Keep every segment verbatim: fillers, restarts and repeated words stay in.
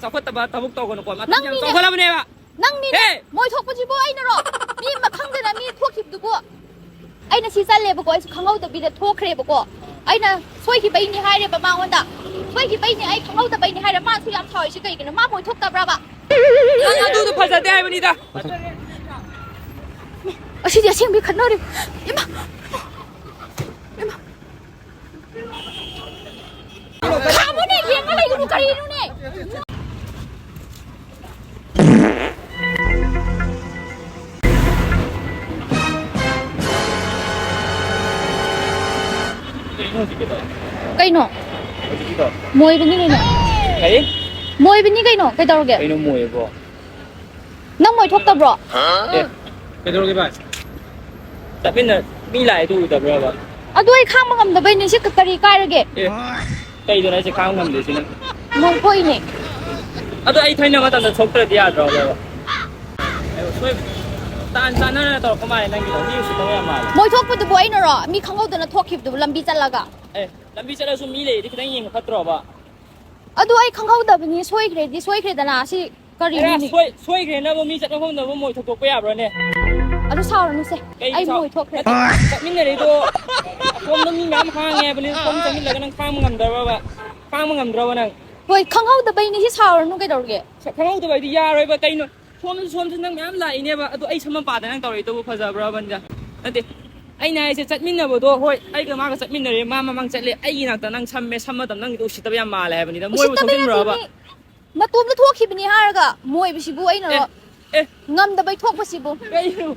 ꯆꯥꯎꯈꯠꯇꯕ ꯊꯕꯛ ꯇꯧꯒꯅꯨꯀꯣ꯫ ꯃꯇꯝ ꯌꯥꯝ ꯅꯪꯅꯤꯅꯦ꯫ ꯆꯥꯎꯈꯠꯂꯕꯅꯦꯕ꯫ ꯅꯪꯅꯤꯅꯦ꯫ ꯍꯦ! ꯃꯣꯏ ꯊꯣꯛꯄꯁꯤꯕꯨ ꯑꯩꯅꯔꯣ? ꯃꯤ ꯃꯈꯪꯗꯅ ꯃꯤ ꯊꯣꯛꯈꯤꯕꯗꯨꯕꯨ꯫ ꯑꯩꯅ ꯁꯤ ꯆꯠꯂꯦꯕꯀꯣ, ꯑꯩꯁꯨ ꯈꯪꯍꯧꯗꯕꯤꯗ ꯊꯣꯛꯈ꯭ꯔꯦꯕꯀꯣ꯫ ꯑꯩꯅ ꯁꯣꯏꯈꯤꯕꯩꯅꯤ ꯍꯥꯏꯔꯦꯕ ꯃꯉꯣꯟꯗ꯫ ꯁꯣꯏꯈꯤꯕꯩꯅꯤ, ꯑꯩ ꯈꯪꯍꯧꯗꯕꯩꯅꯤ ꯍꯥꯏꯔꯦ, ꯃꯥꯁꯨ ꯌꯥꯝ ꯁꯥꯎꯔꯤꯁꯤ ꯀꯩꯒꯤꯅꯣ? ꯃꯥ ꯃꯣꯏ ꯊꯣꯛꯇꯕ꯭ꯔꯕ? ꯅꯪ ꯑꯗꯨꯗꯣ ꯐꯖꯗꯦ ꯍꯥꯏꯕꯅꯤꯗ꯫ ꯑꯁꯤꯗꯤ ꯑꯁꯦꯡꯕꯩ ꯈꯠꯅꯔꯦ꯫ ꯏꯃꯥ! ꯏꯃꯥ! ꯈꯥꯝꯃꯨꯅꯦ, ꯌꯦꯡꯉ ꯂꯩꯒꯅꯨ, ꯀꯔꯤꯅꯣꯅꯦ? ꯀꯩꯅꯣ ꯍꯧꯖꯤꯛꯀꯤꯗꯣ? ꯀꯩꯅꯣ? ꯍꯧꯖꯤꯛꯀꯤꯗꯣ? ꯃꯣꯏꯕꯅꯤ ꯀꯩꯅꯣ? ꯀꯔꯤ? ꯃꯣꯏꯕꯅꯤ ꯀꯩꯅꯣ? ꯀꯩꯗꯧꯔꯒꯦ? ꯀꯩꯅꯣ ꯃꯣꯏꯕꯣ? ꯅꯪ ꯃꯣꯏ ꯊꯣꯛꯇꯕ꯭ꯔꯣ? ꯑꯦ, ꯀꯩꯗꯧꯔꯒꯦ ꯚꯥꯏ? ꯆꯠꯃꯤꯟꯅ-, ꯃꯤ ꯂꯥꯛꯑꯦ, ꯑꯗꯨ ꯎꯗꯕ꯭ꯔꯕ? ꯑꯗꯨ ꯑꯩ ꯈꯥꯡꯕ ꯉꯝꯗꯕꯩꯅꯦ꯫ ꯁꯤ ꯀ-, ꯀꯔꯤ ꯀꯥꯏꯔꯒꯦ? ꯑꯦ, ꯀꯩꯗꯅꯣ ꯑꯩꯁꯦ ꯈꯥꯡꯕ ꯉꯝꯗ꯭ꯔꯤꯁꯤꯅ? ꯃꯣꯏ ꯊꯣꯛꯏꯅꯦ꯫ ꯑꯗꯣ ꯑꯩ ꯊꯥꯏꯅ ꯃꯇꯝꯗ ꯊꯣꯛꯇ꯭ꯔꯗꯤ ꯌꯥꯗ꯭ꯔꯣꯕ? ꯑꯦ, ꯁꯣꯏ-, ꯇꯥꯟ ꯆꯥꯟꯅꯅ ꯇꯧꯔꯛꯄ ꯃꯥꯜꯂꯦ ꯅꯪꯒꯤꯗꯣ꯫ ꯃꯤ ꯎꯁꯤꯠꯇꯕ ꯌꯥꯝ ꯃꯥꯜꯂꯦ꯫ ꯃꯣꯏ ꯊꯣꯛꯄꯗꯨꯕꯨ ꯑꯩꯅꯔꯣ? ꯃꯤ ꯈꯪꯍꯧꯗꯅ ꯊꯣꯛꯈꯤꯕꯗꯨꯕꯨ ꯂꯝꯕꯤ ꯆꯠꯂꯒ꯫ ꯑꯦ, ꯂꯝꯕꯤ ꯆꯠꯂꯁꯨ ꯃꯤ ꯂꯩꯔꯗꯤ ꯈꯤꯇꯪ ꯌꯦꯡꯕ ꯐꯠꯇ꯭ꯔꯣꯕ? ꯑꯗꯨ ꯑꯩ ꯈꯪꯍꯧꯗꯕꯅꯤ, ꯁꯣꯏꯈ꯭ꯔꯦꯗꯤ ꯁꯣꯏꯈ꯭ꯔꯦꯗꯅ꯫ ꯁꯤ ꯑꯦꯔꯥ, ꯀꯔꯤꯅꯣꯅꯦ? ꯁꯣꯏ-, ꯁꯣꯏꯈ꯭ꯔꯦꯅꯕꯨ ꯃꯤ ꯆꯠꯅꯐꯝꯗꯕꯨ ꯃꯣꯏ ꯊꯣꯛꯇꯣꯛꯄ ꯌꯥꯕ꯭ꯔꯣꯅꯦ? ꯑꯗꯨ ꯁꯥꯎꯔꯅꯨꯁꯦ, ꯀꯩ ꯑꯩ ꯁꯥꯎ-, ꯃꯣꯏ ꯊꯣꯛꯈ꯭ꯔꯦ꯫ ꯅꯠꯇꯦ, ꯆꯠꯃꯤꯟꯅꯔꯤꯗꯣ ꯑꯁꯣꯝꯗ ꯃꯤ ꯃꯌꯥꯝ ꯍꯥꯡꯉꯦ ꯍꯥꯏꯕꯅꯤ, ꯁꯣꯝ ꯆꯠꯃꯤꯟꯅꯔꯒ ꯅꯪ ꯈꯥꯡꯕ ꯉꯝꯗ꯭ꯔꯕꯕ? ꯈꯥꯡꯕ ꯉꯝꯗ꯭ꯔꯕ ꯅꯪ? ꯍꯣꯏ, ꯈꯪꯍꯧꯗꯕꯩꯅꯤ, ꯁꯤ ꯁꯥꯎꯔꯅꯨ ꯀꯩꯗꯧꯔꯒꯦ? ꯁ-, ꯈꯪꯍꯧꯗꯕꯩꯗꯤ ꯌꯥꯔꯣꯏꯕ, ꯀꯩꯅꯣ? ꯁꯣꯝꯗꯁꯨ, ꯁꯣꯝꯗꯁꯨ ꯅꯪ ꯃꯌꯥꯝ ꯂꯥꯛꯏꯅꯦꯕ, ꯑꯗꯣ ꯑꯩ ꯁꯝ ꯃꯄꯥꯗ ꯅꯪ ꯇꯧꯔꯛꯏꯗꯨꯕꯨ ꯐꯖꯕ꯭ꯔꯕꯅꯤꯗ? ꯅꯠꯇꯦ, ꯑꯩꯅ ꯍꯥꯏꯁꯦ ꯆꯠꯃꯤꯟꯅꯕꯗꯣ, ꯍꯣꯏ, ꯑꯩꯒ ꯃꯥꯒ ꯆꯠꯃꯤꯟꯅꯔꯦ, ꯃꯥ ꯃꯃꯥꯡ ꯆꯠꯂꯦ, ꯑꯩꯒꯤ ꯅꯥꯛꯇ ꯅꯪ ꯁꯝꯃꯦ, ꯁꯝ ꯃꯇꯝ ꯅꯪꯒꯤꯗꯣ ꯎꯁꯤꯠꯇꯕ ꯌꯥꯝ ꯃꯥꯜꯂꯦ ꯍꯥꯏꯕꯅꯤꯗ, ꯃꯣꯏꯕꯨ ꯎꯁꯤꯠꯇꯕꯩ ꯊꯣꯛꯆꯤꯟꯕ꯭ꯔꯕ? ꯅꯠꯇꯦꯅꯦ, ꯃꯇꯣꯝꯇ ꯊꯣꯛꯈꯤꯕꯅꯤ ꯍꯥꯏꯔꯒ ꯃꯣꯏꯕꯁꯤꯕꯨ ꯑꯩꯅꯔꯣ? ꯑꯦ, ꯑꯦ꯫ ꯉꯝꯗꯕꯩ ꯊꯣꯛꯄꯁꯤꯕꯨ꯫ ꯀꯩꯅꯣ?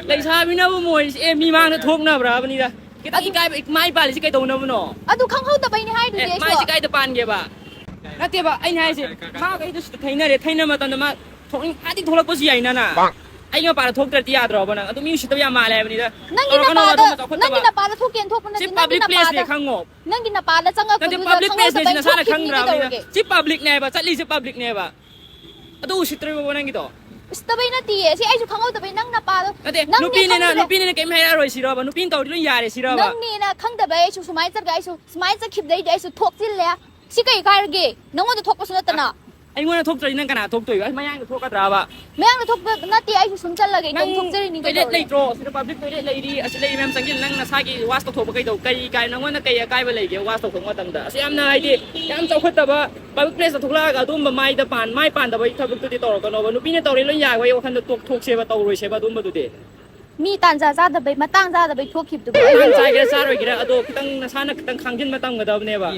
ꯂꯩꯁꯥꯕꯤꯅꯕꯨ ꯃꯣꯏꯁꯦ, ꯑꯦ, ꯃꯤ ꯃꯥꯡꯗ ꯊꯣꯛꯅꯕ꯭ꯔꯕꯅꯤꯗ? ꯈꯤꯇꯪ ꯑꯗꯨ ꯏꯀꯥꯏꯕ, ꯏꯃꯥꯏ ꯄꯥꯜꯂꯤꯁꯤ ꯀꯩꯗꯧꯅꯕꯅꯣ? ꯑꯗꯨ ꯈꯪꯍꯧꯗꯕꯩꯅꯦ ꯍꯥꯏꯗꯨꯗꯤ ꯑꯦ, ꯑꯩꯁꯨ꯫ ꯃꯥꯏꯁꯦ ꯀꯥꯏꯗ ꯄꯥꯟꯒꯦꯕ? ꯅꯠꯇꯦꯕ, ꯑꯩꯅ ꯍꯥꯏꯁꯦ, ꯃꯥꯒ ꯑꯩꯗꯣ ꯁꯤꯗ ꯊꯩꯅꯔꯦ, ꯊꯩꯅ ꯃꯇꯝꯗ ꯃꯥ ꯊꯣꯛꯅꯤꯡ-, ꯉꯥꯗꯤ ꯊꯣꯛꯂꯛꯄꯁꯨ ꯌꯥꯏꯅ ꯅꯪ꯫ ꯑꯩꯒꯤ ꯃꯄꯥꯗ ꯊꯣꯛꯇ꯭ꯔꯗꯤ ꯌꯥꯗ꯭ꯔꯣꯕ ꯅꯪ? ꯑꯗꯨ ꯃꯤ ꯎꯁꯤꯠꯇꯕ ꯌꯥꯝ ꯃꯥꯜꯂꯦ ꯍꯥꯏꯕꯅꯤꯗ꯫ ꯅꯪꯒꯤ ꯇꯧꯔꯛꯀꯅꯣ, ꯅꯄꯥꯗ, ꯑꯗꯨꯝꯕ ꯆꯥꯎꯈꯠꯇꯕ꯫ ꯅꯪꯒꯤ ꯅꯄꯥꯗ ꯊꯣꯛꯀꯦꯅ ꯊꯣꯛꯄ ꯁꯤ ꯅꯠꯇꯦ, ꯅꯪꯒꯤ public ꯅꯄꯥꯗ, placeꯅꯦ, ꯈꯪꯉꯣ꯫ ꯅꯪꯒꯤ ꯅꯄꯥꯗ ꯅꯠꯇꯦ, ꯆꯪꯉꯛꯄꯗꯨꯗ public placeꯅꯦ, ꯈꯪꯍꯧꯗꯕꯩ ꯅꯁꯥꯅ ꯊꯣꯛꯈꯤꯕꯅꯤ ꯈꯪꯗ꯭ꯔꯕꯅꯤꯅ꯫ ꯀꯩꯗꯧꯔꯒꯦ? ꯁꯤ publicꯅꯦ ꯍꯥꯏꯕ, ꯆꯠꯂꯤꯁꯦ publicꯅꯦ ꯍꯥꯏꯕ꯫ ꯑꯗꯨ ꯎꯁꯤꯠꯇ꯭ꯔꯤꯕꯣ ꯅꯪꯒꯤꯗꯣ? ꯎꯁꯤꯠꯇꯕꯩ ꯅꯠꯇꯤꯌꯦ, ꯁꯤ ꯑꯩꯁꯨ ꯈꯪꯍꯧꯗꯕꯩ ꯅꯪ ꯅꯄꯥꯗꯣ, ꯅꯠꯇꯦ, ꯅꯪꯅꯦ ꯅꯨꯄꯤꯅꯤꯅ, ꯈꯪꯗꯕꯩ꯫ ꯅꯨꯄꯤꯅꯤꯅ ꯀꯩꯝ ꯍꯥꯏꯔꯛꯑꯔꯣꯏ ꯁꯤꯔꯕ? ꯅꯨꯄꯤꯅ ꯇꯧꯔꯗꯤ ꯂꯣꯏ ꯌꯥꯔꯦ ꯁꯤꯔꯕ? ꯅꯪꯅꯦꯅ ꯈꯪꯗꯕꯩ ꯑꯩꯁꯨ ꯁꯨꯃꯥꯏꯅ ꯆꯠꯈ꯭ꯔꯦ, ꯑꯩꯁꯨ ꯁꯨꯃꯥꯏꯅ ꯆꯠꯈꯤꯕꯗꯩꯗꯤ ꯑꯩꯁꯨ ꯊꯣꯛꯆꯤꯜꯂꯦ꯫ ꯁꯤ ꯀꯩ ꯀꯥꯏꯔꯒꯦ? ꯅꯪꯉꯣꯟꯗ ꯊꯣꯛꯄꯁꯨ ꯅꯠꯇꯅ꯫ ꯑ, ꯑꯩꯉꯣꯟꯗ ꯊꯣꯛꯇ꯭ꯔꯗꯤ ꯅꯪ ꯀꯅꯥ ꯊꯣꯛꯇꯣꯏꯕ? ꯑꯩ ꯃꯌꯥꯡꯗ ꯊꯣꯛꯀꯗ꯭ꯔꯥꯕ? ꯃꯌꯥꯡꯗ ꯊꯣꯛꯄ ꯅꯠꯇꯦ, ꯑꯩꯁꯨ ꯁꯨꯝ ꯆꯠꯂꯒ ꯏꯇꯣꯝ ꯅꯪ ꯊꯣꯛꯆꯔꯤꯅꯤ, toilet ꯀꯩꯗꯧꯔꯒꯦ? ꯂꯩꯇ꯭ꯔꯣ? ꯁꯤꯗ public toilet ꯂꯩꯔꯤ, ꯑꯁꯤ ꯂꯩꯔꯤ ꯃꯌꯥꯝ ꯆꯪꯁꯤꯜꯂ, ꯅꯪ ꯅꯁꯥꯒꯤ wash ꯇꯧꯊꯣꯛꯄ ꯀꯩꯗꯧ? ꯀꯔꯤ ꯀꯥꯏ, ꯅꯪꯉꯣꯟꯗ ꯀꯩ ꯑꯀꯥꯏꯕ ꯂꯩꯒꯦ wash ꯇꯧꯊꯣꯛꯄ ꯃꯇꯝꯗ? ꯑꯁꯤ ꯌꯥꯝꯅ ꯍꯥꯏꯗꯤ ꯌꯥꯝ ꯆꯥꯎꯈꯠꯇꯕ public place ꯇ ꯊꯣꯛꯂꯛꯑꯒ ꯑꯗꯨꯝꯕ ꯃꯥꯏꯗ ꯄꯥꯟ ꯃꯥꯏ ꯄꯥꯟꯗꯕꯒꯤ ꯊꯕꯛꯇꯨꯗꯤ ꯇꯧꯔꯛꯀꯅꯣꯕ꯫ ꯅꯨꯄꯤꯅ ꯇꯧꯔꯦ ꯂꯣꯏ ꯌꯥꯕꯒꯤ ꯋꯥꯈꯜꯗ ꯇꯣꯛ ꯊꯣꯛꯁꯦꯕ, ꯇꯧꯔꯣꯏꯁꯦꯕ ꯑꯗꯨꯝꯕꯗꯨꯗꯤ꯫ ꯃꯤ ꯇꯥꯟꯖꯥ ꯆꯥꯗꯕꯩ, ꯃꯇꯥꯡ ꯆꯥꯗꯕꯩ ꯊꯣꯛꯈꯤꯕꯗꯨꯕꯨ ꯑꯩ ꯅꯪ ꯆꯥꯒꯦꯔꯥ ꯆꯥꯔꯣꯏꯒꯦꯔꯥ ꯑꯗꯣ ꯈꯤꯇꯪ ꯅꯁꯥꯅ ꯈꯤꯇꯪ ꯈꯥꯡꯖꯤꯟꯕ ꯇꯝꯒꯗꯕꯅꯦꯕ꯫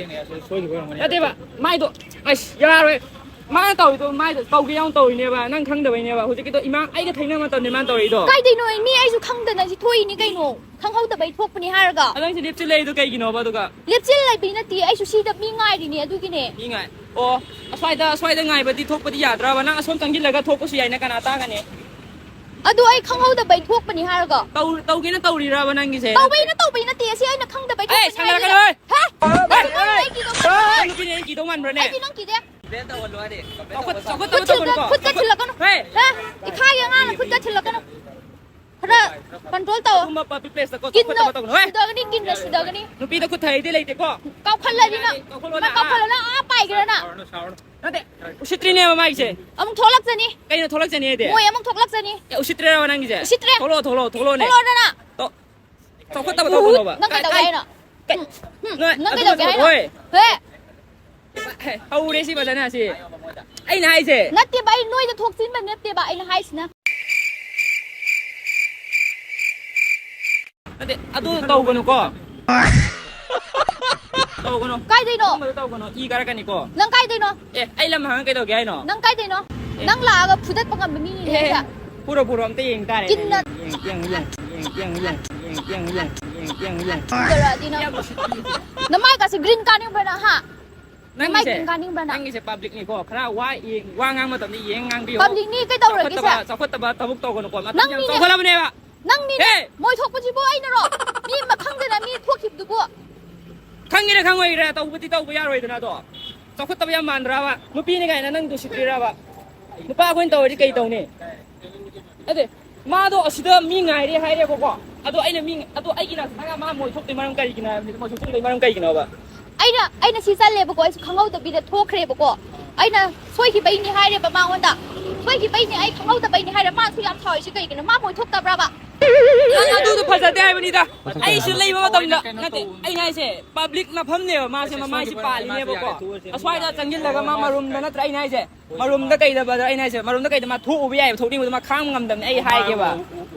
ꯅꯠꯇꯦꯕ, ꯃꯥꯏꯗꯣ ꯑꯁ ꯌꯥꯔꯣꯏ꯫ ꯃꯥꯅ ꯇꯧꯔꯤꯗꯣ ꯃꯥꯏꯗ ꯇꯧꯒꯦ ꯌꯥꯎꯅ ꯇꯧꯔꯤꯅꯦꯕ, ꯅꯪ ꯈꯪꯗꯕꯩꯅꯦꯕ꯫ ꯍꯧꯖꯤꯛꯀꯤꯗꯣ ꯏꯃꯥ ꯑꯩꯒ ꯊꯦꯡꯅꯕ ꯃꯇꯝꯅꯦ ꯃꯥꯅ ꯇꯧꯔꯤꯗꯣ꯫ ꯀꯥꯏꯗꯩꯅꯣ? ꯃꯤ ꯑꯩꯁꯨ ꯈꯪꯗꯅ ꯁꯤ ꯊꯣꯛꯏꯅꯤ ꯀꯩꯅꯣ, ꯈꯪꯍꯧꯗꯕꯩ ꯊꯣꯛꯄꯅꯤ ꯍꯥꯏꯔꯒ꯫ ꯑꯗꯣ ꯅꯪꯁꯦ ꯂꯦꯞꯆꯤꯜ ꯂꯩꯗꯣ ꯀꯩꯒꯤꯅꯣꯕ ꯑꯗꯨꯒ? ꯂꯦꯞꯆꯤꯜ ꯂꯩꯕꯩ ꯅꯠꯇꯦ, ꯑꯩꯁꯨ ꯁꯤꯗ ꯃꯤ ꯉꯥꯏꯔꯤꯅꯦ ꯑꯗꯨꯒꯤꯅꯦ꯫ ꯃꯤ ꯉꯥꯏ ꯑꯣ, ꯑꯁ꯭ꯋꯥꯏꯗ ꯑꯁ꯭ꯋꯥꯏꯗ ꯉꯥꯏꯕꯗꯤ ꯊꯣꯛꯄꯗꯤ ꯌꯥꯗ꯭ꯔꯕ? ꯅꯪ ꯑꯁꯣꯝ ꯆꯪꯁꯤꯜꯂꯒ ꯊꯣꯛꯄꯁꯨ ꯌꯥꯏꯅ, ꯀꯅꯥ ꯇꯥꯒꯅꯤ? ꯑꯗꯨ ꯑꯩ ꯈꯪꯍꯧꯗꯕꯩ ꯊꯣꯛꯄꯅꯤ ꯍꯥꯏꯔꯒ꯫ ꯇꯧ- ꯇꯧꯒꯦꯅ ꯇꯧꯔꯤꯔꯕ ꯅꯪꯒꯤꯁꯦ? ꯇꯧꯕꯩꯅ ꯇꯧꯕꯩ ꯅꯠꯇꯦ, ꯑꯁꯤ ꯑꯩꯅ ꯈꯪꯗꯕꯩ ꯑꯦ, ꯊꯣꯛꯄꯅꯤ ꯁꯥꯟꯅꯔꯛꯀꯅꯣ, ꯍꯥꯏꯔꯒ꯫ ꯍꯦ? ꯅꯪ ꯑꯩ ꯀꯤꯗꯧ ꯃꯥꯟꯕ꯭ꯔꯥ? ꯅꯪ ꯅꯨꯄꯤꯅ ꯑꯩ ꯀꯤꯗꯧ ꯃꯥꯟꯕ꯭ꯔꯅꯦ? ꯑꯩꯗꯤ ꯅꯪ ꯀꯤꯗꯦ꯫ ꯆꯥꯎꯈꯠ- ꯆꯥꯎꯈꯠꯇꯕ ꯈꯨꯠ ꯊꯤꯜꯂ- ꯇꯧꯒꯅꯨꯀꯣ꯫ ꯈꯨꯠꯀ ꯊꯤꯜꯂꯛꯀꯅꯨ꯫ ꯍꯦ! ꯍꯦ? ꯏꯈꯥꯒꯤ ꯑꯉꯥꯡꯅ ꯈꯨꯠꯀ ꯊꯤꯜꯂꯛꯀꯅꯨ꯫ ꯈꯔ control ꯇꯧ꯫ ꯑꯗꯨꯒꯨꯝꯕ public place ꯇ ꯀꯣ ꯀꯤꯟꯅ ꯆꯥꯎꯈꯠꯇꯕ ꯇꯧꯒꯅꯨ꯫ ꯍꯦ! ꯁꯨꯗꯒꯅꯤ, ꯀꯤꯟꯅ ꯁꯨꯗꯒꯅꯤ꯫ ꯅꯨꯄꯤꯗ ꯈꯨꯠ ꯊꯥꯏꯗꯤ ꯂꯩꯇꯦꯀꯣ꯫ ꯀꯥꯎꯈꯠꯂꯗꯤ ꯅꯪ, ꯀꯥꯎꯈꯠꯂꯣꯅ, ꯅꯪ ꯀꯥꯎꯈꯠꯂꯣ, ꯅꯪ ꯑꯥ ꯄꯥꯏꯒꯦꯔꯥ ꯅꯪ? ꯅꯠꯇꯦ, ꯎꯁꯤꯠꯇ꯭ꯔꯤꯅꯦꯕ ꯃꯥꯒꯤꯁꯦ꯫ ꯑꯃꯨꯛ ꯊꯣꯛꯂꯛꯆꯅꯤ꯫ ꯀꯩꯅꯣ ꯊꯣꯛꯂꯛꯆꯅꯤ ꯍꯥꯏꯗꯤ? ꯃꯣꯏ ꯑꯃꯨꯛ ꯊꯣꯛꯂꯛꯆꯅꯤ꯫ ꯑꯦ, ꯎꯁꯤꯠꯇ꯭ꯔꯦꯕ ꯅꯪꯒꯤꯁꯦ? ꯎꯁꯤꯠꯇ꯭ꯔꯦ꯫ ꯊꯣꯛꯂꯛꯑꯣ, ꯊꯣꯛꯂꯛꯑꯣ, ꯊꯣꯛꯂꯛꯑꯣꯅꯦ꯫ ꯊꯣꯛꯂꯛꯑꯣꯅ ꯅꯪ꯫ ꯇꯣ-, ꯆꯥꯎꯈꯠꯇꯕ ꯎ, ꯇꯧꯒꯅꯣꯕ꯫ ꯅꯪ ꯀꯥꯏ-, ꯀꯩꯗꯧꯒꯦ ꯀꯥꯏ-, ꯍꯥꯏꯅꯣ? ꯀꯩ-, ꯎꯝ, ꯎꯝ, ꯅꯣꯏ ꯅꯪ ꯑꯗꯨꯝꯕ ꯀꯩꯗꯧꯒꯦ ꯇꯧꯒꯅꯨ, ꯍꯥꯏꯅꯣ? ꯍꯣꯏ꯫ ꯍꯦ! ꯍꯦ, ꯍꯧꯔꯦ ꯁꯤ ꯐꯖꯅ ꯁꯤ꯫ ꯑꯩꯅ ꯍꯥꯏꯁꯦ꯫ ꯅꯠꯇꯦꯕ, ꯑꯩ ꯅꯣꯏꯗ ꯊꯣꯛꯆꯤꯟꯕ ꯅꯠꯇꯦꯕ, ꯑꯩꯅ ꯍꯥꯏꯁꯤꯅ꯫ ꯅꯠꯇꯦ, ꯑꯗꯨ ꯇꯧꯒꯅꯨꯀꯣ꯫ ꯇꯧꯒꯅꯨ꯫ ꯀꯥꯏꯗꯩꯅꯣ? ꯑꯗꯨꯝꯕꯗꯣ ꯇꯧꯒꯅꯨ, ꯏ ꯀꯥꯔꯛꯀꯅꯤꯀꯣ꯫ ꯅꯪ ꯀꯥꯏꯗꯩꯅꯣ? ꯑꯦ, ꯑꯩ ꯂꯝ ꯍꯥꯡꯉ ꯀꯩꯗꯧꯒꯦ ꯍꯥꯏꯅꯣ? ꯅꯪ ꯀꯥꯏꯗꯩꯅꯣ? ꯑꯦ꯫ ꯅꯪ ꯂꯥꯛꯑꯒ ꯐꯨꯗꯠꯄ ꯉꯝꯕ ꯃꯤꯅꯤꯅꯦ ꯑꯦ, ꯅꯠꯇ꯭ꯔꯥ? ꯐꯨꯔꯣ, ꯐꯨꯔꯣ, ꯑꯝꯇ ꯌꯦꯡ ꯇꯥꯔꯦ꯫ ꯀꯤꯟꯅ ꯌꯦꯡ, ꯌꯦꯡ, ꯌꯦꯡ, ꯌꯦꯡ, ꯌꯦꯡ, ꯌꯦꯡ, ꯌꯦꯡ, ꯌꯦꯡ, ꯌꯦꯡ, ꯌꯦꯡ, ꯌꯦꯡ, ꯌꯦꯡ, ꯌꯦꯡ꯫ ꯐꯨꯗꯔꯛꯑꯗꯤ ꯅꯪ꯫ ꯌꯥꯝ ꯎꯁꯤꯠꯇ꯭ꯔꯤꯁꯦ꯫ ꯅꯃꯥꯏ ꯀꯥꯁꯦ green ꯀꯥꯅꯤꯡꯕ꯭ꯔꯥ ꯅꯪ, ꯍꯥ? ꯅꯃꯥꯏ ꯅꯪꯒꯤꯁꯦ, green ꯀꯥꯅꯤꯡꯕ꯭ꯔꯥ ꯅꯪ? ꯅꯪꯒꯤꯁꯦ public ꯅꯤꯀꯣ, ꯈꯔ ꯋꯥ ꯌꯦꯡ-, ꯋꯥ ꯉꯥꯡꯕ ꯃꯇꯝꯗ ꯌꯦꯡ ꯉꯥꯡꯕꯤꯌꯣ꯫ Public ꯅꯤ ꯀꯩꯗꯧꯔꯒꯦ ꯆꯥꯎꯈꯠꯇꯕ, ꯁꯦ? ꯆꯥꯎꯈꯠꯇꯕ ꯊꯕꯛ ꯇꯧꯒꯅꯨꯀꯣ, ꯃꯇꯝ ꯅꯪ ꯌꯥꯝ ꯃꯤꯅꯦ꯫ ꯆꯥꯎꯈꯠꯂꯕꯅꯦꯕ꯫ ꯅꯪ ꯃꯤꯅꯦ꯫ ꯍꯦ! ꯃꯣꯏ ꯊꯣꯛꯄꯁꯤꯕꯨ ꯑꯩꯅꯔꯣ? ꯃꯤ ꯃ-, ꯈꯪꯗꯅ ꯃꯤ ꯊꯣꯛꯈꯤꯕꯗꯨꯕꯨ? ꯈꯪꯒꯦꯔꯥ ꯈꯪꯉꯣꯏꯒꯦꯔꯥ ꯇꯧꯕꯗꯤ ꯇꯧꯕ ꯌꯥꯔꯣꯏꯗꯅ ꯑꯗꯣ꯫ ꯆꯥꯎꯈꯠꯇꯕ ꯌꯥꯝ ꯃꯥꯟꯗ꯭ꯔꯕ? ꯅꯨꯄꯤꯅꯤ ꯀꯥꯏꯅ ꯅꯪ ꯎꯁꯤꯠꯇ꯭ꯔꯤꯔꯕ? ꯅꯨꯄꯥ ꯑꯩꯈꯣꯏꯅ ꯇꯧꯔꯗꯤ ꯀꯩ ꯇꯧꯅꯤ? ꯅꯠꯇꯦ, ꯃꯥꯗꯣ ꯑꯁꯤꯗ ꯃꯤ ꯉꯥꯏꯔꯦ ꯍꯥꯏꯔꯦꯕꯀꯣ꯫ ꯑꯗꯣ ꯑꯩꯅ ꯃꯤ, ꯑꯗꯣ ꯑꯩꯒꯤ ꯅꯥꯛꯇ ꯃꯥ ꯃꯣꯏ ꯊꯣꯛꯇꯣꯏ ꯃꯔꯝ ꯀꯔꯤꯒꯤꯅꯣ ꯍꯥꯏꯕꯅꯤꯗ, ꯃꯣꯏ ꯊꯣꯛꯆꯤꯟꯕꯩ ꯃꯔꯝ ꯀꯩꯒꯤꯅꯣꯕ? ꯑꯩꯅ ꯑꯩꯅ ꯁꯤ ꯆꯠꯂꯦꯕꯀꯣ, ꯑꯩꯁꯨ ꯈꯪꯍꯧꯗꯕꯤꯗ ꯊꯣꯛꯈ꯭ꯔꯦꯕꯀꯣ꯫ ꯑꯩꯅ ꯁꯣꯏꯈꯤꯕꯩꯅꯤ ꯍꯥꯏꯔꯦꯕ ꯃꯉꯣꯟꯗ꯫ ꯁꯣꯏꯈꯤꯕꯩꯅꯤ, ꯑꯩ ꯈꯪꯍꯧꯗꯕꯩꯅꯤ ꯍꯥꯏꯔꯦ꯫ ꯃꯥꯁꯨ ꯌꯥꯝ ꯁꯥꯎꯔꯤꯁꯤ ꯀꯩꯒꯤꯅꯣ? ꯃꯥ ꯃꯣꯏ ꯊꯣꯛꯇꯕ꯭ꯔꯕ? ꯑꯗꯨꯗꯣ ꯐꯖꯗꯦ ꯍꯥꯏꯕꯅꯤꯗ꯫ ꯑꯩꯁꯨ ꯂꯩꯕ ꯃꯇꯝꯗ ꯅꯠꯇꯦ, ꯑꯩꯅ ꯍꯥꯏꯁꯦ ꯄꯕ꯭ꯂꯤꯛ ꯃꯐꯝꯅꯦꯕ, ꯃꯥꯁꯦ ꯃꯃꯥꯏꯁꯦ ꯄꯥꯜꯂꯤꯅꯦꯕꯀꯣ꯫ ꯑꯁ꯭ꯋꯥꯏꯗ ꯆꯪꯁꯤꯜꯂꯒ ꯃꯥ ꯃꯔꯨꯝꯗ ꯅꯠꯇ꯭ꯔꯥ ꯑꯩꯅ ꯍꯥꯏꯁꯦ? ꯃꯔꯨꯝꯗ ꯀꯩꯗ ꯕ꯭ꯔꯗꯔ, ꯑꯩꯅ ꯍꯥꯏꯁꯦ ꯃꯔꯨꯝꯗ ꯀꯩꯗ ꯃꯥ ꯊꯣꯛꯎꯕ ꯌꯥꯏꯑꯕ, ꯊꯣꯛꯅꯤꯡꯕꯗꯣ ꯃꯥ ꯈꯥꯡꯕ ꯉꯝꯗꯕꯅꯦ ꯑꯩ ꯍꯥꯏꯒꯦꯕ꯫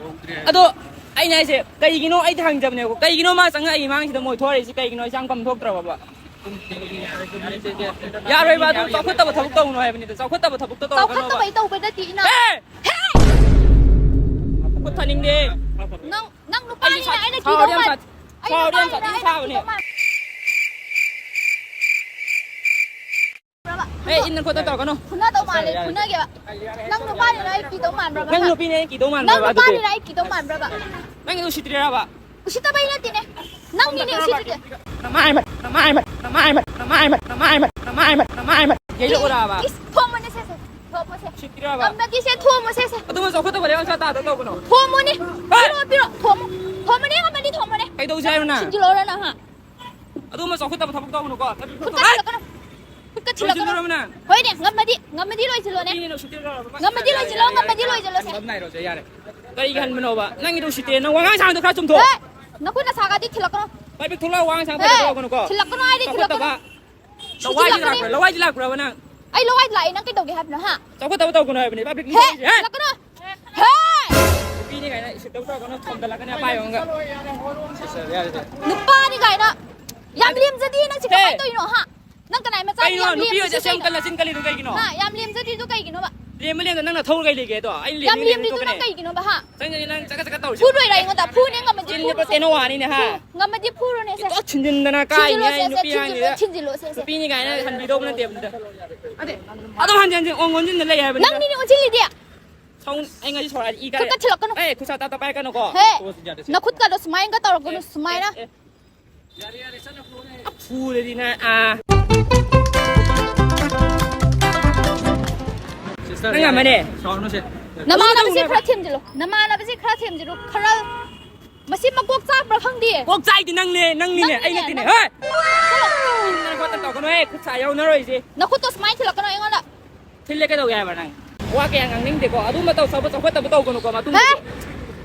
ꯑꯗꯣ ꯑꯩꯅ ꯍꯥꯏꯁꯦ ꯀꯩꯒꯤꯅꯣ ꯑꯩ ꯍꯪꯖꯕꯅꯦꯕꯀꯣ, ꯀꯩꯒꯤꯅꯣ ꯃꯥ ꯆꯪꯉꯛꯏ ꯃꯥꯡꯁꯤꯗ ꯃꯣꯏ ꯊꯣꯛꯂꯛꯏꯁꯤ ꯀꯩꯒꯤꯅꯣ? ꯑꯩꯁꯦ ꯌꯥꯝ ꯀꯝ ꯊꯣꯛꯇ꯭ꯔꯕꯕ? ꯌꯥꯔꯣꯏꯕ, ꯑꯗꯨ ꯆꯥꯎꯈꯠꯇꯕ ꯊꯕꯛ ꯇꯧꯅꯣ ꯍꯥꯏꯕꯅꯤꯗ, ꯆꯥꯎꯈꯠꯇꯕ ꯊꯕꯛꯇꯣ ꯇꯧꯔꯛꯀꯅꯣꯕ꯫ ꯆꯥꯎꯈꯠꯇꯕꯩ ꯇꯧꯕ ꯅꯠꯇꯦ ꯏꯅꯥꯎ꯫ ꯍꯦ! ꯈꯨꯠ ꯊꯥꯅꯤꯡꯗꯦ꯫ ꯅꯪ ꯅꯪ ꯑꯩ ꯅꯨꯄꯥꯅꯤꯅ ꯁꯥ- ꯑꯩꯅ ꯁꯥꯎꯔꯗꯤ ꯀꯤꯗꯧ ꯌꯥꯝ ꯃꯥꯜ- ꯁꯥ- ꯑꯩ ꯁꯥꯎꯔꯗꯤ ꯌꯥꯝ ꯅꯨꯄꯥꯅꯤꯅ ꯁꯥꯊꯤꯅ ꯑꯩꯅ ꯁꯥꯎꯕꯅꯦ꯫ ꯀꯤꯗꯧ ꯃꯥꯜ- ꯑꯦ, ꯏꯟꯅ ꯈꯣꯠꯇ ꯇꯧꯔꯛꯀꯅꯣ꯫ ꯐꯨꯅꯗꯧ ꯃꯥꯜꯂꯦ, ꯐꯨꯅꯒꯦꯕ꯫ ꯅꯪ ꯅꯨꯄꯥꯅꯤꯅ ꯑꯩ ꯀꯤꯗꯧ ꯃꯥꯟꯕ꯭ꯔꯕ? ꯅꯪ ꯍꯥ? ꯅꯨꯄꯤꯅꯦ ꯑꯩ ꯀꯤꯗꯧ ꯅꯪ ꯃꯥꯟꯕ꯭ꯔꯕ ꯑꯗꯨꯗꯤ? ꯅꯨꯄꯥꯅꯤꯅ ꯑꯩ ꯀꯤꯗꯧ ꯃꯥꯟꯕ꯭ꯔꯕ? ꯅꯪꯒꯤꯗꯣ ꯎꯁꯤꯠꯇ꯭ꯔꯤꯔꯕ? ꯎꯁꯤꯠꯇꯕꯩ ꯅꯠꯇꯦꯅꯦ, ꯅꯪꯅꯤꯅꯦ ꯎꯁꯤꯠꯇ꯭ꯔꯤꯁꯦ꯫ ꯅꯃꯥꯏ ꯃꯠ-, ꯅꯃꯥꯏ ꯃꯠ, ꯅꯃꯥꯏ ꯃꯠ, ꯅꯃꯥꯏ ꯃꯠ, ꯅꯃꯥꯏ ꯃꯠ, ꯅꯃꯥꯏ ꯃꯠ, ꯅꯃꯥꯏ ꯃꯠ, ꯅꯃꯥꯏ ꯃꯠ ꯌꯩꯔꯛꯎꯔꯕ? ꯏꯁ, ꯊꯣꯝꯃꯣꯅꯦ ꯁꯦ, ꯁꯦ, ꯊꯣꯝꯃꯣꯁꯦ꯫ ꯎꯁꯤꯠꯇ꯭ꯔꯤꯔꯕ? ꯉꯝꯃꯗꯤ ꯁꯦ ꯊꯣꯝꯃꯣꯁꯦ, ꯁꯦ꯫ ꯑꯗꯨꯒꯨꯝꯕ ꯆꯥꯎꯈꯠꯇꯕ ꯋꯥꯔꯤ ꯉꯥꯡꯁꯥ ꯇꯥꯗ ꯇꯧꯒꯅꯣ꯫ ꯊꯣꯝꯃꯣꯅꯦ꯫ ꯍꯦ! ꯄꯤꯔꯣ, ꯄꯤꯔꯣ, ꯊꯣꯝꯃꯣ꯫ ꯊꯣꯝꯃꯣꯅꯦ, ꯉꯝꯃꯗꯤ ꯊꯣꯝꯃꯣꯅꯦ꯫ ꯀꯩꯗꯧꯁꯦ ꯍꯥꯏꯅꯣ ꯅꯪ? ꯊꯤꯟꯖꯤꯜꯂꯛꯑꯣꯔ ꯅꯪ, ꯍꯥ? ꯑꯗꯨꯒꯨꯝꯕ ꯆꯥꯎꯈꯠꯇꯕ ꯊꯕꯛ ꯇꯧꯒꯅꯨꯀꯣ꯫ ꯈꯨꯠꯀ ꯊꯤꯜꯂꯛꯀꯅꯨ꯫ ꯈꯨꯠꯀ ꯊꯤꯜꯂꯛꯀꯅꯨ꯫ ꯂꯣꯏꯁꯤꯜꯂꯨꯔꯕ ꯅꯪ? ꯍꯣꯏꯅꯦ, ꯉꯝꯃꯗꯤ, ꯉꯝꯃꯗꯤ ꯂꯣꯏꯁꯤꯜꯂꯣꯅꯦ꯫ ꯃꯤꯅ ꯎꯁꯤꯠꯇ꯭ꯔꯤꯔꯕ? ꯉꯝꯃꯗꯤ ꯂꯣꯏꯁꯤꯜꯂꯣ, ꯉꯝꯃꯗꯤ ꯂꯣꯏꯁꯤꯜꯂꯣꯁꯦ꯫ ꯍꯟꯕ ꯑꯃ ꯅꯥꯏꯔꯣꯁꯦ, ꯌꯥꯔꯦ꯫ ꯀꯔꯤꯒꯤ ꯍꯟꯕꯅꯣꯕ? ꯅꯪꯒꯤꯗꯣ ꯎꯁꯤꯠꯇꯦ꯫ ꯅꯪ ꯋꯥꯉꯥꯡ ꯁꯉꯥꯡꯗꯣ ꯈꯔ ꯆꯨꯝꯊꯣꯛꯑꯣ꯫ ꯍꯦ! ꯅꯈꯨꯠ ꯅꯁꯥꯒꯗꯤ ꯊꯤꯜꯂꯛꯀꯅꯨ꯫ ꯄꯥꯏꯕꯤꯛ ꯊꯣꯛꯂꯛꯑꯣ, ꯋꯥꯉꯥꯡ ꯁꯉꯥꯡ ꯐꯖꯅ ꯍꯦ! ꯇꯧꯔꯛꯀꯅꯨꯀꯣ꯫ ꯊꯤꯜꯂꯛꯀꯅꯨ ꯍꯥꯏꯗꯤ ꯆꯥꯎꯈꯠꯇꯕ꯫ ꯊꯤꯜꯂꯛꯀꯅꯨ꯫ ꯂꯋꯥꯏꯗꯤ ꯊꯤꯜꯂꯛꯀꯅꯤ꯫ ꯂꯥꯛꯄ꯭ꯔꯥ? ꯂꯋꯥꯏꯗꯤ ꯂꯥꯛꯄ꯭ꯔꯕ ꯅꯪ? ꯑꯩ ꯂꯋꯥꯏꯗ ꯂꯥꯛꯑꯦ, ꯅꯪ ꯀꯩꯗꯧꯒꯦ ꯍꯥꯏꯕꯅꯣ, ꯍꯥ? ꯆꯥꯎꯈꯠꯇꯕ ꯇꯧꯒꯅꯨ ꯍꯥꯏꯕꯅꯦ, ꯄꯥꯕ꯭ꯂꯤꯛ ꯍꯦ! ꯂꯩꯁꯦ, ꯍꯦ! ꯊꯤꯜꯂꯛꯀꯅꯨ꯫ ꯍꯦ! ꯅꯨꯄꯤꯅꯤ ꯀꯥꯏꯅ ꯎꯁꯤꯠꯇꯕ ꯇꯧꯔꯛꯀꯅꯨ, ꯊꯣꯝꯗꯠꯂꯛꯀꯅꯤ ꯑꯄꯥꯏꯕ ꯑꯃꯒ꯫ ꯅꯨꯄꯥꯅꯤ ꯀꯥꯏꯅ꯫ ꯌꯥꯝ ꯂꯦꯝꯖꯗꯦ ꯅꯪꯁꯦ, ꯍꯦ! ꯀꯃꯥꯏꯅ ꯇꯧꯔꯤꯅꯣ, ꯍꯥ? ꯅꯪ ꯀꯅꯥꯏ ꯃꯆꯥꯅꯣ? ꯀꯩꯅꯣ, ꯌꯥꯝ ꯅꯨꯄꯤ ꯂꯦꯝꯃꯤꯁꯦ ꯑꯣꯏꯔꯗꯤ ꯑꯁꯦꯡꯕ ꯀꯩꯅꯣ? ꯀꯜꯂ ꯆꯤꯟ ꯀꯜꯂꯤꯗꯣ ꯀꯩꯒꯤꯅꯣ? ꯍꯥ, ꯌꯥꯝ ꯂꯦꯝꯖꯗ꯭ꯔꯤꯗꯣ ꯀꯩꯒꯤꯅꯣꯕ? ꯂꯦꯝꯕ ꯂꯦꯝꯗ ꯅꯪꯅ ꯊꯧꯔ ꯀꯩ ꯂꯩꯒꯦ ꯑꯗꯣ? ꯑꯩꯅ ꯌꯥꯝ ꯂꯦꯝꯃꯤ ꯂꯦꯝꯃꯤ ꯂꯦꯝꯗ꯭ꯔꯤꯗꯣ ꯅꯪ ꯊꯣꯛꯀꯅꯤ꯫ ꯀꯩꯒꯤꯅꯣꯕ, ꯍꯥ? ꯆꯪꯒꯅꯤ ꯅꯪ ꯆꯀꯠ ꯆꯀꯠ ꯇꯧꯔꯤꯁꯦ꯫ ꯐꯨꯗꯣꯏꯔꯥ ꯑꯩꯉꯣꯟꯗ? ꯐꯨꯅꯦ, ꯉꯝꯃꯗꯤ ꯆꯤꯟ ꯐꯨꯔꯣꯁꯦ꯫ ꯇꯦꯅꯣ ꯋꯥꯅꯤꯅꯦ, ꯍꯥ? ꯐꯨ, ꯉꯝꯃꯗꯤ ꯐꯨꯔꯣꯅꯦꯁꯦ꯫ ꯏꯇꯣ ꯊꯤꯟꯖꯤꯟꯗꯅ ꯀꯥꯏꯅꯦ, ꯑꯩ ꯊꯤꯟꯖꯤꯜꯂꯣꯁꯦ, ꯅꯨꯄꯤ ꯊꯤꯟꯖꯤꯜꯂꯣꯁꯦ, ꯑꯉꯥꯡꯅꯤꯗ꯫ ꯊꯤꯟꯖꯤꯜꯂꯣꯁꯦ꯫ ꯅꯨꯄꯤꯅꯤ ꯀꯥꯏꯅ ꯍꯟꯕꯤꯗꯧꯕ ꯅꯠꯇꯦꯕ꯫ ꯑꯗꯨꯝ ꯍꯟꯖꯤꯟ ꯍꯟꯖꯤꯟ ꯑꯣꯟ ꯑꯣꯟꯁꯤꯟꯗ ꯂꯩ ꯍꯥꯏꯕꯅꯤꯗ꯫ ꯅꯪꯅꯤꯅꯦ ꯑꯣꯟꯁꯤꯜꯂꯤꯗꯤ꯫ ꯁꯥꯎꯟ-, ꯑꯩ ꯉꯁꯤ ꯁꯥꯎꯔꯛꯑꯗꯤ ꯏ ꯀꯥꯔꯦ꯫ ꯈꯨꯠꯀ ꯊꯤꯜꯂꯛꯀꯅꯨ꯫ ꯑꯦ, ꯈꯨꯠꯁꯥ ꯇꯥꯞ ꯇꯥꯞ ꯄꯥꯏꯔꯛꯀꯅꯨꯀꯣ꯫ ꯍꯦ! ꯅꯈꯨꯠꯀꯗꯣ ꯁꯨꯃꯥꯏꯅꯒ ꯇꯧꯔꯛꯀꯅꯨ, ꯁꯨꯃꯥꯏꯅ꯫ ꯑꯦ, ꯑꯦ꯫ ꯐꯨꯔꯗꯤ ꯅꯪ, ꯑꯥ꯫ ꯅꯪ ꯉꯝꯃꯅꯦ꯫ ꯁꯥꯎꯔꯅꯨꯁꯦ꯫ ꯅꯃꯥꯟꯅꯕꯁꯦ ꯈꯔ ꯊꯦꯝꯖꯤꯜꯂꯣ꯫ ꯅꯃꯥꯟꯅꯕꯁꯦ ꯈꯔ ꯊꯦꯝꯖꯤꯜꯂꯣ꯫ ꯈꯔ ꯃꯁꯤ ꯃꯀꯣꯛ ꯆꯥꯛꯄ꯭ꯔꯥ ꯈꯪꯗꯦ꯫ ꯀꯣꯛ ꯆꯥꯏꯗꯤ ꯅꯪꯅꯦ, ꯅꯪꯅꯤꯅꯦ, ꯑꯩ ꯅꯪꯅꯤꯅꯦ, ꯅꯠꯇꯦꯅꯦ꯫ ꯅꯪ- ꯍꯣꯏ! ꯅꯪ ꯈꯣꯠꯇ ꯇꯧꯒꯅꯨꯍꯦ, ꯈꯨꯠ ꯁꯥ ꯌꯥꯎꯅꯔꯣꯏꯁꯦ꯫ ꯅꯈꯨꯠꯇꯣ ꯁꯨꯃꯥꯏꯅ ꯊꯤꯜꯂꯛꯀꯅꯣ ꯑꯩꯉꯣꯟꯗ꯫ ꯊꯤꯜꯂꯦ ꯀꯩꯗꯧꯒꯦ ꯍꯥꯏꯕ ꯅꯪ? ꯋꯥ ꯀꯌꯥ ꯉꯥꯡꯅꯤꯡꯗꯦꯀꯣ꯫ ꯑꯗꯨꯝꯕ ꯇꯧ, ꯆꯥꯎꯕ ꯆꯥꯎꯈꯠꯇꯕ ꯇꯧꯒꯅꯨꯀꯣ ꯃꯇꯨꯡꯗ꯫ ꯍꯦ?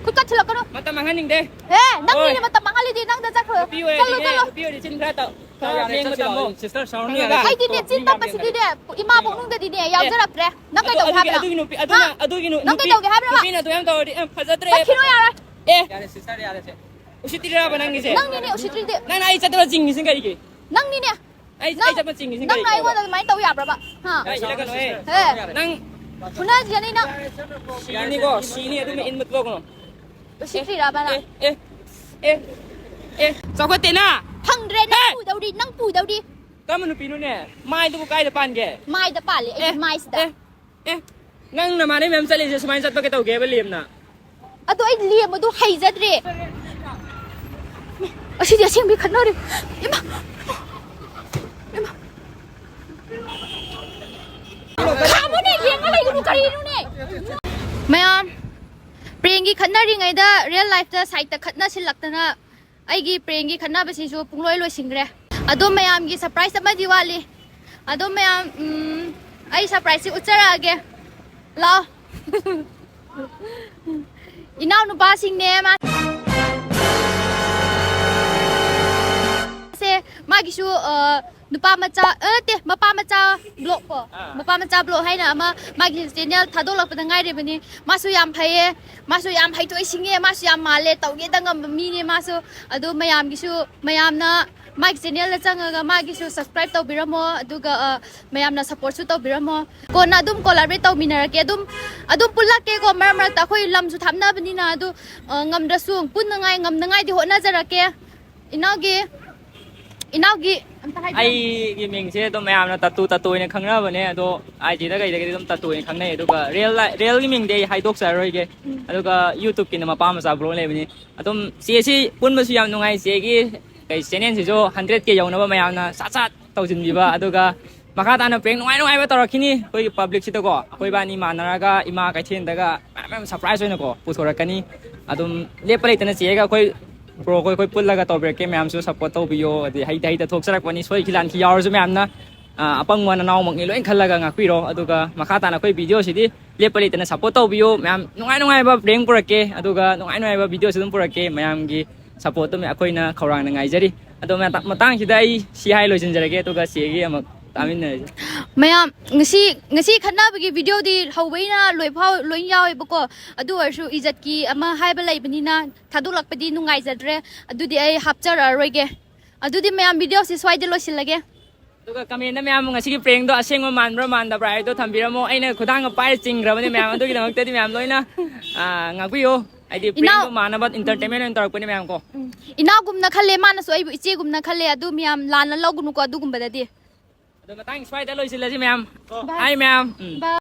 ꯈꯨꯠꯀ ꯊꯤꯜꯂꯛꯀꯅꯣ꯫ ꯃꯇꯝ ꯃꯥꯡꯍꯟꯅꯤꯡꯗꯦ꯫ ꯍꯦ, ꯅꯪꯅꯤꯅꯦ ꯃꯇꯝ ꯃꯥꯡꯍꯜꯂꯤꯗꯤ, ꯅꯪꯗ ꯆꯠꯈ꯭ꯔꯣ꯫ ꯅꯨꯄꯤ ꯆꯠꯂꯣ, ꯑꯣꯏꯔꯗꯤꯅꯦ, ꯆꯠꯂꯣ꯫ ꯅꯨꯄꯤ ꯑꯣꯏꯔꯗꯤ ꯆꯤꯟ ꯈꯔ ꯇꯧ꯫ ꯈꯔ ꯌꯥꯝ ꯂꯦꯡꯕ ꯇꯝꯃꯣ꯫ Sister, ꯁꯥꯎꯔꯅꯨ, ꯌꯥꯔꯦ꯫ ꯑꯩꯗꯤꯅꯦ, ꯆꯤꯟ ꯇꯞꯄꯁꯤꯗꯤꯅꯦ, ꯏꯃꯥ ꯄꯣꯛꯅꯨꯡꯗꯗꯤꯅꯦ ꯌꯥꯎꯖꯔꯛꯇ꯭ꯔꯦ꯫ ꯅꯪ ꯑꯗꯨ, ꯀꯩꯗꯧꯒꯦ ꯑꯗꯨꯒꯤ, ꯍꯥꯏꯕꯅꯣ? ꯑꯗꯨꯒꯤ ꯅꯨꯄꯤ, ꯑꯗꯨꯅ, ꯍꯥ? ꯑꯗꯨꯒꯤ ꯅꯨ-, ꯅꯪ ꯅꯨꯄꯤ, ꯀꯩꯗꯧꯒꯦ ꯍꯥꯏꯕꯅꯣ? ꯅꯨꯄꯤꯅ ꯑꯗꯨ ꯌꯥꯝ ꯇꯧꯔꯗꯤ, ꯑꯦ, ꯐꯖꯗ꯭ꯔꯦ꯫ ꯆꯠꯈꯤꯅꯣ, ꯌꯥꯔꯦ꯫ ꯑꯦ, ꯌꯥꯔꯦ, sister, ꯌꯥꯔꯦꯁꯦ꯫ ꯎꯁꯤꯠꯇ꯭ꯔꯤꯔꯕ ꯅꯪꯒꯤꯁꯦ? ꯅꯪꯅꯤꯅꯦ ꯎꯁꯤꯠꯇ꯭ꯔꯤꯗꯤ꯫ ꯅꯪꯅ ꯑꯩ ꯆꯠꯇꯕ ꯆꯤꯡꯉꯤꯁꯤ ꯀꯩꯒꯤ? ꯅꯪꯅꯤꯅꯦ꯫ ꯑꯩ, ꯅꯪ, ꯑꯩ ꯆꯠꯄ ꯆꯤꯡꯉꯤꯁꯤ ꯅꯪꯅ ꯀꯩꯒꯤꯅꯣꯕ? ꯑꯩꯉꯣꯟꯗ ꯑꯗꯨꯃꯥꯏꯅ ꯇꯧ ꯌꯥꯕ꯭ꯔꯕ? ꯍꯥ? ꯑꯩ ꯁꯤꯗ ꯀꯩꯅꯣ, ꯑꯦ? ꯍꯦ, ꯅꯪ ꯐꯨꯅꯁꯤꯔꯅꯤ ꯅꯪ꯫ ꯁꯤꯅꯤꯀꯣ, ꯁꯤꯅꯤ, ꯑꯗꯨꯝ ꯏꯟꯕ ꯇꯧꯒꯅꯣ꯫ ꯎꯁꯤꯠꯇ꯭ꯔꯤꯔꯕ ꯅꯪ? ꯑꯦ, ꯑꯦ, ꯑꯦ, ꯑꯦ, ꯆꯥꯎꯈꯠꯇꯦꯅ꯫ ꯐꯪꯗ꯭ꯔꯦ, ꯅꯪ ꯍꯦ! ꯄꯨꯗꯧꯔꯤ, ꯅꯪ ꯄꯨꯗꯧꯔꯤ꯫ ꯀꯔꯝꯕ ꯅꯨꯄꯤꯅꯣꯅꯦ? ꯃꯥꯏꯗꯨꯕꯨ ꯀꯥꯏꯗ ꯄꯥꯟꯒꯦ? ꯃꯥꯏꯗ ꯄꯥꯜꯂꯦ, ꯑꯩꯒꯤ ꯑꯦ, ꯃꯥꯏꯁꯤꯗ꯫ ꯑꯦ, ꯑꯦ, ꯅꯪ ꯅꯃꯥꯟꯅꯕꯤ ꯃꯌꯥꯝ ꯆꯠꯂꯤꯁꯦ ꯁꯨꯃꯥꯏꯅ ꯆꯠꯄ ꯀꯩꯗꯧꯒꯦꯕ ꯂꯦꯝꯅ? ꯑꯗꯣ ꯑꯩ ꯂꯦꯝꯕꯗꯣ ꯍꯩꯖꯗ꯭ꯔꯦ꯫ ꯑꯁꯤꯗꯤ ꯑꯁꯦꯡꯕꯩ ꯈꯠꯅꯔꯦ꯫ ꯏꯃꯥ! ꯏꯃꯥ! ꯈꯥꯝꯃꯨꯅꯦ, ꯌꯦꯡꯉ ꯂꯩꯒꯅꯨ, ꯀꯔꯤꯅꯣꯅꯦ? ꯃꯌꯥꯝ, ꯄ꯭ꯔꯦꯡꯒꯤ ꯈꯠꯅꯔꯤꯉꯩꯗ real lifeꯇ sideꯇ ꯈꯠꯅꯁꯤꯜꯂꯛꯇꯅ ꯑꯩꯒꯤ ꯄ꯭ꯔꯦꯡꯒꯤ ꯈꯠꯅꯕꯁꯤꯁꯨ ꯄꯨꯡꯂꯣꯏ ꯂꯣꯏꯁꯤꯟꯈ꯭ꯔꯦ꯫ ꯑꯗꯣ ꯃꯌꯥꯝꯒꯤ surprise ꯑꯃꯗꯤ ꯋꯥꯠꯂꯤ꯫ ꯑꯗꯣ ꯃꯌꯥꯝ, ꯎꯝ, ꯑꯩ surpriseꯁꯤ ꯎꯠꯆꯔꯛꯑꯒꯦ꯫ ꯂꯥꯛꯑꯣ꯫ ꯏꯅꯥꯎꯅꯨꯄꯥꯁꯤꯡꯅꯦ ꯃꯥ-, ꯁꯦ ꯃꯥꯒꯤꯁꯨ, ꯑ, ꯅꯨꯄꯥ ꯃꯆꯥ, ꯑ, ꯅꯠꯇꯦ, ꯃꯄꯥ ꯃꯆꯥ vlog ꯀꯣ꯫ ꯃꯄꯥ ꯃꯆꯥ vlog ꯍꯥꯏꯅ ꯑꯃ ꯃꯥꯒꯤ channel ꯊꯥꯗꯣꯛꯂꯛꯄꯗ ꯉꯥꯏꯔꯤꯕꯅꯤ꯫ ꯃꯥꯁꯨ ꯌꯥꯝ ꯐꯩꯌꯦ, ꯃꯥꯁꯨ ꯌꯥꯝ ꯍꯩꯊꯣꯏ ꯁꯤꯡꯉꯦ, ꯃꯥꯁꯨ ꯌꯥꯝ ꯃꯥꯜꯂꯦ, ꯇꯧꯒꯦꯗ ꯉꯝꯕ ꯃꯤꯅꯦ ꯃꯥꯁꯨ꯫ ꯑꯗꯨ ꯃꯌꯥꯝꯒꯤꯁꯨ, ꯃꯌꯥꯝꯅ ꯃꯥꯒꯤ channelꯗ ꯆꯪꯉꯒ ꯃꯥꯒꯤꯁꯨ subscribe ꯇꯧꯕꯤꯔꯝꯃꯣ, ꯑꯗꯨꯒ, ꯑ, ꯃꯌꯥꯝꯅ supportꯁꯨ ꯇꯧꯕꯤꯔꯝꯃꯣ꯫ ꯀꯣꯟꯅ ꯑꯗꯨꯝ collaborate ꯇꯧꯃꯤꯟꯅꯔꯛꯀꯦ꯫ ꯑꯗꯨꯝ, ꯑꯗꯨꯝ ꯄꯨꯜꯂꯛꯀꯦꯀꯣ꯫ ꯃꯔꯛ ꯃꯔꯛꯇ ꯑꯩꯈꯣꯏ ꯂꯝꯁꯨ ꯊꯥꯞꯅꯕꯅꯤꯅ, ꯑꯗꯨ, ꯑ, ꯉꯝꯗ꯭ꯔꯁꯨ ꯄꯨꯟꯅꯉꯥꯏ, ꯉꯝꯅꯉꯥꯏꯗꯤ ꯍꯣꯠꯅꯖꯔꯛꯀꯦ꯫ ꯏꯅꯥꯎꯒꯤ, ꯏꯅꯥꯎꯒꯤ ꯑꯝꯇ ꯍꯥꯏꯕꯤꯔꯝꯃꯣ꯫ ꯑꯩꯒꯤ ꯃꯤꯡꯁꯦ ꯑꯗꯨꯝ ꯃꯌꯥꯝꯅ ꯇꯥꯇꯨ, ꯇꯥꯇꯨ ꯑꯣꯏꯅ ꯈꯪꯅꯕꯅꯦ, ꯑꯗꯣ IGꯗ ꯀꯩꯗꯒꯤꯗꯤ ꯑꯗꯨꯝ ꯇꯥꯇꯨ ꯑꯣꯏꯅ ꯈꯪꯅꯩ, ꯑꯗꯨꯒ real li-, realꯒꯤ ꯃꯤꯡꯗꯤ ꯑꯩ ꯍꯥꯏꯗꯣꯛꯆꯔꯔꯣꯏꯒꯦ꯫ ꯑꯗꯨꯒ YouTubeꯀꯤꯅ ꯃꯄꯥ ꯃꯆꯥ vlog ꯂꯩꯕꯅꯤ꯫ ꯑꯗꯨꯝ ꯆꯦꯁꯤ ꯄꯨꯟꯕꯁꯨ ꯌꯥꯝ ꯅꯨꯡꯉꯥꯏ, ꯆꯦꯒꯤ ꯀꯩ channelꯁꯤꯁꯨ hundred K ꯌꯧꯅꯕ ꯃꯌꯥꯝꯅ ꯁꯠ ꯁꯠ ꯇꯧꯁꯤꯟꯕꯤꯕ, ꯑꯗꯨꯒ ꯃꯈꯥ ꯇꯥꯅ prank ꯅꯨꯡꯉꯥꯏ ꯅꯨꯡꯉꯥꯏꯕ ꯇꯧꯔꯛꯈꯤꯅꯤ ꯑꯩꯈꯣꯏꯒꯤ publicꯁꯤꯗꯀꯣ꯫ ꯑꯩꯈꯣꯏ ꯏꯕꯥꯅꯤ ꯃꯥꯟꯅꯔꯒ ꯏꯃꯥ ꯀꯩꯊꯦꯜꯗꯒ ꯃꯌꯥꯝ ꯃꯌꯥꯝ surprise ꯑꯣꯏꯅꯀꯣ ꯄꯨꯊꯣꯔꯛꯀꯅꯤ꯫ ꯑꯗꯨꯝ ꯂꯦꯞꯄ ꯂꯩꯇꯅ ꯆꯦꯒ ꯑꯩꯈꯣꯏ ꯕ꯭ꯔꯣ ꯑꯩꯈꯣꯏ ꯑꯩꯈꯣꯏ ꯄꯨꯜꯂꯒ ꯇꯧꯕꯤꯔꯛꯀꯦ꯫ ꯃꯌꯥꯝꯁꯨ ꯁꯞꯄꯣꯔꯠ ꯇꯧꯕꯤꯌꯣ꯫ ꯑꯗꯩ ꯍꯩꯇ ꯍꯩꯇ ꯊꯣꯛꯆꯔꯛꯄꯅꯤ, ꯁꯣꯏꯈꯤ ꯂꯥꯟꯈꯤ ꯌꯥꯎꯔꯁꯨ ꯃꯌꯥꯝꯅ, ꯑ, ꯑꯄꯪꯕ ꯅꯅꯥꯎꯃꯛꯅꯤ ꯂꯣꯏꯅ ꯈꯜꯂꯒ ꯉꯥꯛꯄꯤꯔꯣ꯫ ꯑꯗꯨꯒ ꯃꯈꯥ ꯇꯥꯅ ꯑꯩꯈꯣꯏ ꯚꯤꯗꯤꯑꯣꯁꯤꯗꯤ ꯂꯦꯞꯄ ꯂꯩꯇꯅ ꯁꯞꯄꯣꯔꯠ ꯇꯧꯕꯤꯌꯨ꯫ ꯃꯌꯥꯝ ꯅꯨꯡꯉꯥꯏ ꯅꯨꯡꯉꯥꯏꯕ ꯄ꯭ꯔꯦꯡ ꯄꯨꯔꯛꯀꯦ, ꯑꯗꯨꯒ ꯅꯨꯡꯉꯥꯏ ꯅꯨꯡꯉꯥꯏꯕ ꯚꯤꯗꯤꯑꯣꯁꯨ ꯑꯗꯨꯝ ꯄꯨꯔꯛꯀꯦ꯫ ꯃꯌꯥꯝꯒꯤ ꯁꯞꯄꯣꯔꯠꯇꯨ ꯑꯩꯈꯣꯏꯅ ꯈꯧꯔꯥꯡꯅ ꯉꯥꯏꯖꯔꯤ꯫ ꯑꯗꯣ ꯃꯇꯥ-, ꯃꯇꯥꯡꯁꯤꯗ ꯑꯩ ꯁꯤ ꯍꯥꯏ ꯂꯣꯏꯁꯤꯟꯖꯔꯒꯦ, ꯑꯗꯨꯒ ꯆꯦꯒꯤ ꯑꯃꯨꯛ ꯇꯥꯃꯤꯟꯅꯔꯁꯤ꯫ ꯃꯌꯥꯝ, ꯉꯁꯤ, ꯉꯁꯤ ꯈꯠꯅꯕꯒꯤ ꯚꯤꯗꯤꯑꯣꯗꯤ ꯍꯧꯕꯩꯅ ꯂꯣꯏ ꯐꯥꯎ ꯂꯣꯏ ꯌꯥꯎꯋꯦꯕꯀꯣ꯫ ꯑꯗꯨ ꯑꯣꯏꯔꯁꯨ ꯏꯖꯠꯀꯤ ꯑꯃ ꯍꯥꯏꯕ ꯂꯩꯕꯅꯤꯅ ꯊꯥꯗꯣꯛꯂꯛꯄꯗꯤ ꯅꯨꯡꯉꯥꯏꯖꯗ꯭ꯔꯦ꯫ ꯑꯗꯨꯗꯤ ꯑꯩ ꯍꯥꯞꯆꯔꯛꯑꯔꯣꯏꯒꯦ꯫ ꯑꯗꯨꯗꯤ ꯃꯌꯥꯝ, ꯚꯤꯗꯤꯑꯣꯁꯤ ꯁ꯭ꯋꯥꯏꯗ ꯂꯣꯏꯁꯤꯜꯂꯒꯦ꯫ ꯑꯗꯨꯒ ꯀꯃꯦꯟꯗ ꯃꯌꯥꯝ ꯉꯁꯤꯒꯤ ꯄ꯭ꯔꯦꯡꯗꯣ ꯑꯁꯦꯡꯕ ꯃꯥꯟꯕ꯭ꯔꯥ ꯃꯥꯟꯗꯕ꯭ꯔꯥ ꯍꯥꯏꯗꯣ ꯊꯝꯕꯤꯔꯝꯃꯣ꯫ ꯑꯩꯅ ꯈꯨꯗꯥꯡꯒ ꯄꯥꯏꯔ ꯆꯤꯡꯈ꯭ꯔꯕꯅꯦ ꯃꯌꯥꯝ, ꯑꯗꯨꯒꯤꯗꯃꯛꯇꯗꯤ ꯃꯌꯥꯝ ꯂꯣꯏꯅ, ꯑ, ꯉꯥꯛꯄꯤꯌꯣ꯫ ꯍꯥꯏꯗꯤ ꯏꯅꯥꯎ- ꯄ꯭ꯔꯦꯡꯗꯣ ꯃꯥꯟꯅꯕ, ꯏꯟꯇꯔꯇꯦꯟꯃꯦꯟ ꯑꯣꯏꯅ ꯇꯧꯔꯛꯄꯅꯦ ꯃꯌꯥꯝ ꯀꯣ꯫ ꯎꯝ꯫ ꯏꯅꯥꯎꯒꯨꯝꯅ ꯈꯜꯂꯦ, ꯃꯥꯅꯁꯨ ꯑꯩꯕꯨ ꯏꯆꯦꯒꯨꯝꯅ ꯈꯜꯂꯦ꯫ ꯑꯗꯨ ꯃꯌꯥꯝ ꯂꯥꯟꯅ ꯂꯧꯒꯅꯨꯀꯣ ꯑꯗꯨꯒꯨꯝꯕꯗꯗꯤ꯫ ꯑꯗꯣ ꯃꯇꯥꯡ ꯁ꯭ꯋꯥꯏꯗ ꯂꯣꯏꯁꯤꯜꯂꯁꯤ ꯃꯌꯥꯝ꯫ ꯕꯥꯏ꯫ ꯍꯥꯏ ꯃꯌꯥꯝ꯫ ꯎꯝ꯫ ꯕꯥꯏ꯫